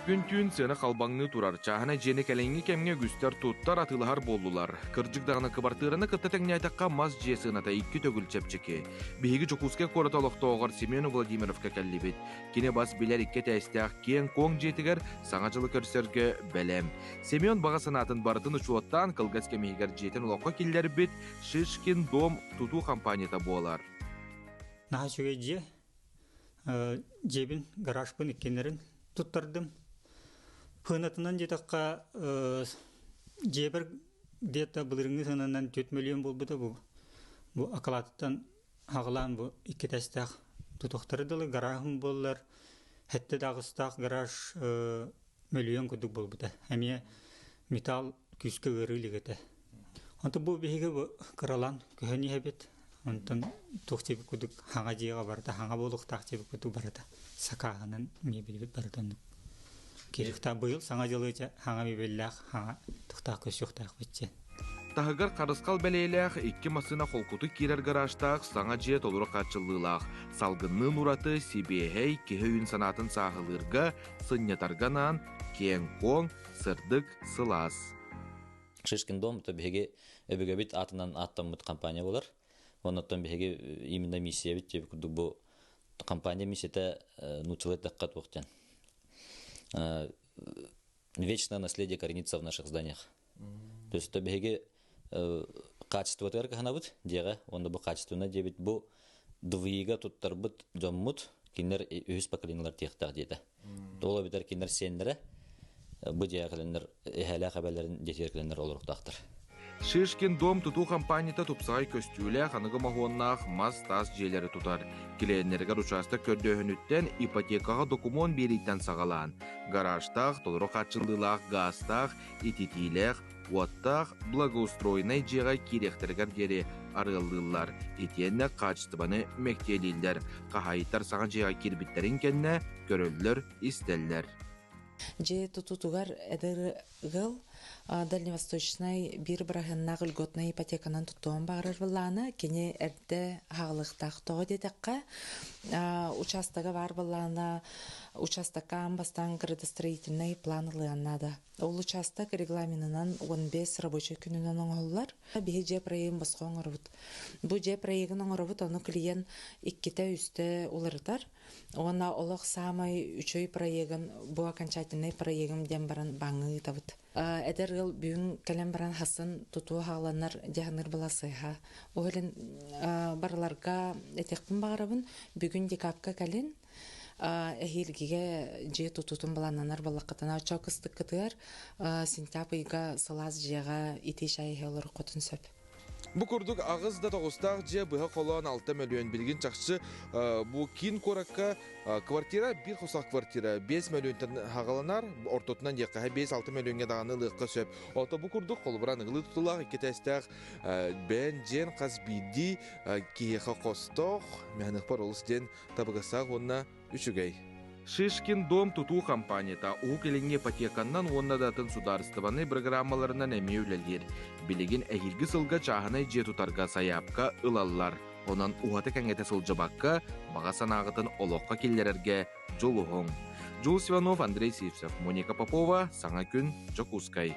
Күн-түүн сыана халбаҥныы турар, чааһынай дьиэни кэлиҥҥи кэмҥэ үгүстэр туттар, атыылаһар буоллулар. Кырдьык даҕаны кыбартыыраны кытта тэҥнээтэххэ мас дьиэ сыаната икки төгүл чэпчэки. Биһиги Дьокуускай куорат олохтооҕор Семен Владимировка кэллибит. Кини бас билэр икки этээстээх киэҥ-куоҥ дьиэтигэр Саҥа дьылы көрсөргө бэлэм. Семен баҕа санаатын барытын учуоттаан кылгас кэм иһигэр дьиэтин олоххо киллэрбит Шишкин дом тутуу компанията буолар. Наһаа үчүгэй дьиэ. Дьиэбин, гаражпын иккиннэрин туттардым. Сыанатынан диэтэххэ, дьиэбэр где-то былырыҥҥы сыананан 4 миллион буолбута бу. Бу акылаатыттан аҕалаан бу икки этээстээх тутуохтара дылы гарааһым буоллар, сэттэ да аҕыстаах гараж мөлүйүөн курдук буолбута. Эмиэ металл күүскэ ыарыы илик этэ. Онтон бу биһиги бу кыралаан көһөн иһэбит. Онтон туох диэбит курдук хаҥа дьиэҕэ барыта хаҥа буолуохтаах диэбит курдук барыта сакааһынан мебелбит барыта оннук кириэхтээх быйыл саҥа дьылы дьэ хаҥа мебеллээх хаҥа тыхтаах көрсүөхтээхпит диэн. Таһыгар харысхал бэлиэлээх икки массыына холкутук киирэр гаражтаах саҥа дьиэ толору хааччыллыылаах, салгынныын ураты, сибиэһэй, киһи өйүн-санаатын сааһылыырга, сынньатарга анаан киэҥ-куоҥ, сырдык, сылаас. Шишкин дом то биһиги өбүгэбит аатынан ааттаммыт компания болар. Оннуттан биһиги именно миссиябит диэбит курдук бу компания миссията нууччалыы эттэххэ туох диэн вечное наследие коренится в наших зданиях. То есть это биһиги качествотыгар кыһанабыт дьиэҕэ уонна бу качественно диэбит бу ДВИ-га туттарбыт дьоммут кинилэр үһүс поколениелар тиэхтээх диэтэ. Ол эбэтэр кинилэр сиэннэрэ бу дьиэҕэ кэлэннэр эһээлээх эбэлэрин дьиэтигэр кэлэннэр олоруохтаахтар. Шишкин дом тутуу компанията тупсаҕай көстүүлээх аныгы моһуоннаах мас-таас дьиэлэри тутар. Килиэннэригэр учаастак көрдөөһүнүттэн ипотекаҕа докумуон биэрииттэн саҕалаан, гаражтаах, толору хааччыллыылаах гаастаах, ититиилээх, уоттаах, благоустроеннай дьиэҕэ киириэхтэригэр диэри арыаллыыллар. Итиэннэ хаачыстыбаны мэктиэлииллэр. Хаһаайыттар саҥа дьиэҕэ киирбиттэрин кэннэ көрөллөр-истэллэр. Дьиэ тутуутугар эдэр ыал Дальневосточнай биир быраһыаннаах льготнай ипотеканан туттуон баҕарар былаана кини эрдэ хаалыахтаах. Тоҕо диэтэххэ, учаастага баар былаана учаастакка аан бастаан градостроительнай план ылыан наада. Ол учаастак регламенынан 15 рабочай күнүнэн оҥоһуллар. Биһи дьиэ проегын босхо оҥоробут. Бу дьиэ проегын оҥоробут, ону клиент иккитэ-үстэ уларытар. Уонна олох саамай үчүгэй проегын, бу окончательнай проегым диэн баран бааҥҥа ыытабыт. Эдэр ыал бүгүн кэлэн баран хасын тутуу хааланар дьаһаныр была сыыһа. Ол иһин барыларга этиэхпин баҕарабын, бүгүн декабка кэлин, эһиилгигэ дьиэ тутуутун былааннанар буоллаххытына, оччо кыстыккытыгар сентябрь ыйга сылаас дьиэҕэ итии чай иһэ олороххутун сөп. Бу курдук аҕыс да тоҕустаах дьиэ быһа холоон 6 мөлүйүөн билигин чахчы бу киин куоракка квартира биир хосах квартира 5 мөлүйүөнтэн хаҕаланар ортотунан диэххэ 5-6 мөлүйүөҥҥэ даҕаны ылыахха сөп. Ото бу курдук холобура аныгылыы тутулаах икки этээстээх бэйэн дьиэн хас биирдии киһиэхэ хостоох мэһэныхпар олус диэн табыгастаах уонна үчүгэй. Шишкин дом тутуу компанията Уһук Илиҥҥи ипотеканнан уонна да атын судаарыстыбаннай бырагыраамаларынан эмиэ үлэлиир. Билигин эһиилги сылга чааһынай дьиэ тутарга сайаапка ылаллар. Онон уһата-кэҥэтэ сылдьыбакка, баҕа санааҕытын олоххо киллэрэргэ дьулуһуҥ. Джулс Иванов, Андрей Сивцев, Моника Попова, Саҥа күн, Дьокуускай.